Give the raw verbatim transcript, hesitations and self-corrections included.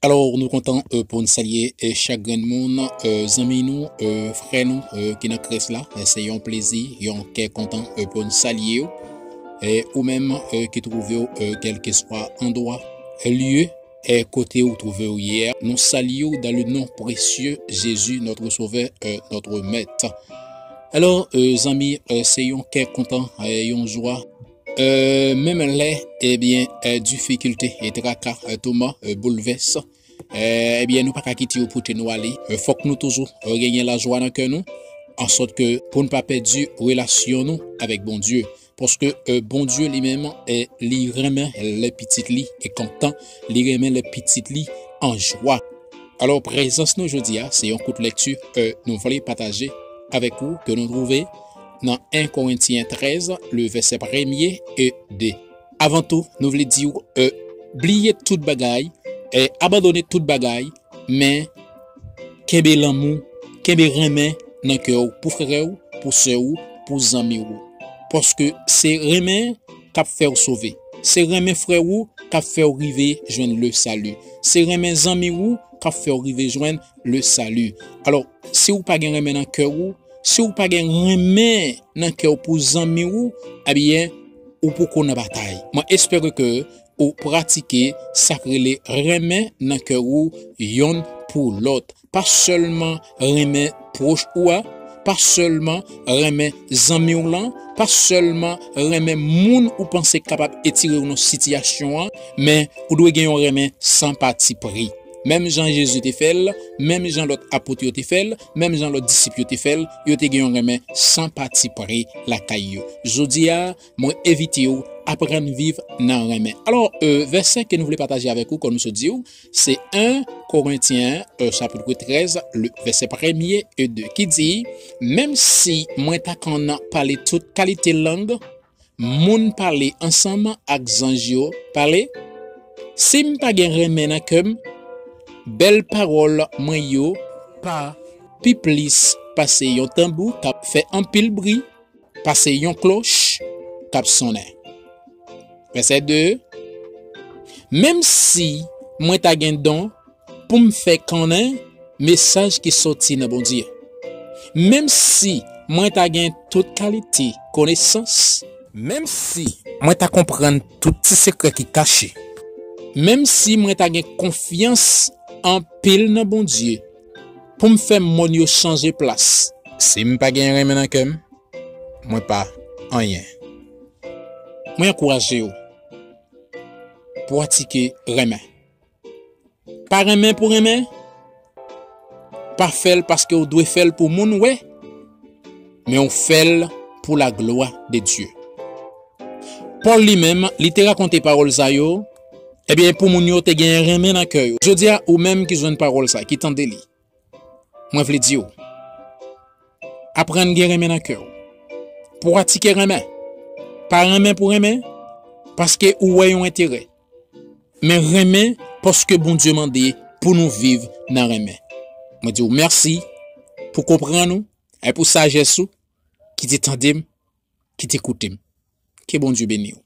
Alò, nou kontan, eh, pou n salye, eh, chak grenn moun, eh, zanmi nou, eh, frè nou, eh, ki nan Kris la. Eh, se yon plezi, yon kè kontan, eh, pou n salye w. Eh, ou menm, eh, ki twouve w, eh, kèlkeswa andwa, eh, lye, eh, kote ou twouve w ye a. Nou salye w dans le nom précieux Jésus, notre Sauveur, eh, notre Maître. Alò, eh, zanmi, eh, se yon kè kontan, eh, yon jwa. Eh, menm lè, ebyen, eh, difikilte e traka, eh, touman, eh, boulvès, eh, ebyen, nou pa ka kite yo pote nou ale. Eh, fòk nou toujou, eh, genyen lajwa nan kè nou, ansòt ke pou n pa pèdi relasyon nou avèk Bondye. Paske, eh, Bondye li menm, eh, li renmen lè pitit li e kontan, li renmen lè pitit li an jwa. Alò, prezans nou jodi a, se yon kout lèkti, eh, nou vle pataje avèk ou, ke nou twouve nan en Korentyen trèz, le vèsè premye e de. Avan tou, nou vle di w, eh, bliye tout bagay, eh, abandone tout bagay, men kenbe lanmou, kenbe renmen nan kè w pou frè w, pou sè w, pou zanmi w. Paske se renmen k ap fè w sove. Se renmen frè w k ap fè w rive jwenn le salut. Se renmen zanmi w k ap fè w rive jwenn le salut. Alò, si w pa gen renmen nan kè w, si w pa gen renmen nan kè w pou zanmi w, ebyen, ou poko nan batay. Mwen espere ke ou pratike sa k rele renmen nan kè w yonn pou lòt. Pa sèlman renmen pwòch ou a, pa sèlman renmen zanmi w lan, pa sèlman renmen moun ou panse k kapab etire w nan sitiyasyon an, men ou dwe gen yon renmen san patipri. Menm jan Jezi te fè l, menm jan lòt apot yo te fè l, menm jan lòt disip yo te fè l, yo te gen yon renmen san patipri lakay yo. Jodi a, mwen envite w aprann viv nan renmen. Alò, eh, vèsè ke nou vle pataje avèk ou, kòm nou sot di w, se en Korentyen, eh, chapit trèz, le vèsè premye e de, ki di, menm si mwen ta konn pale tout kalite lang, moun pale ansanm ak zanj yo pale, si m pa gen renmen nan kè m, bèl pawòl mwen yo pa pi plis pase yon tanbou k ap fè anpil bri, pase yon klòch k ap sonnen. Vèsè de, menm si mwen ta gen don pou m fè konnen mesaj ki soti nan Bondye, menm si mwen ta gen tout kalite konesans, menm si mwen ta konprann tout ti sekrè ki kache, menm si mwen ta gen konfyans anpil nan Bondye pou m fè mòn yo chanje plas, si m pa gen renmen nan kè m, mwen pa anyen. Mwen ankouraje w pratike renmen. Pa renmen pou renmen. Pa fè l paske w dwe fè l pou moun wè, men w fè l pou la gloire de Dieu. Pòl li menm, li te rakonte pawòl sa yo, ebyen, pou moun yo te gen renmen nan kè yo. Jodi a, ou menm ki jwenn pawòl sa, ki tande li, mwen vle di w, aprann gen renmen nan kè w. Pratike renmen. Pa renmen pou renmen, paske ou wè yon enterè. Men renmen paske Bondye mande pou nou viv nan renmen. Mwen di w mèsi pou konprann ou e pou sajès ou ki te tande m, ki te koute m. Ke Bondye beni w.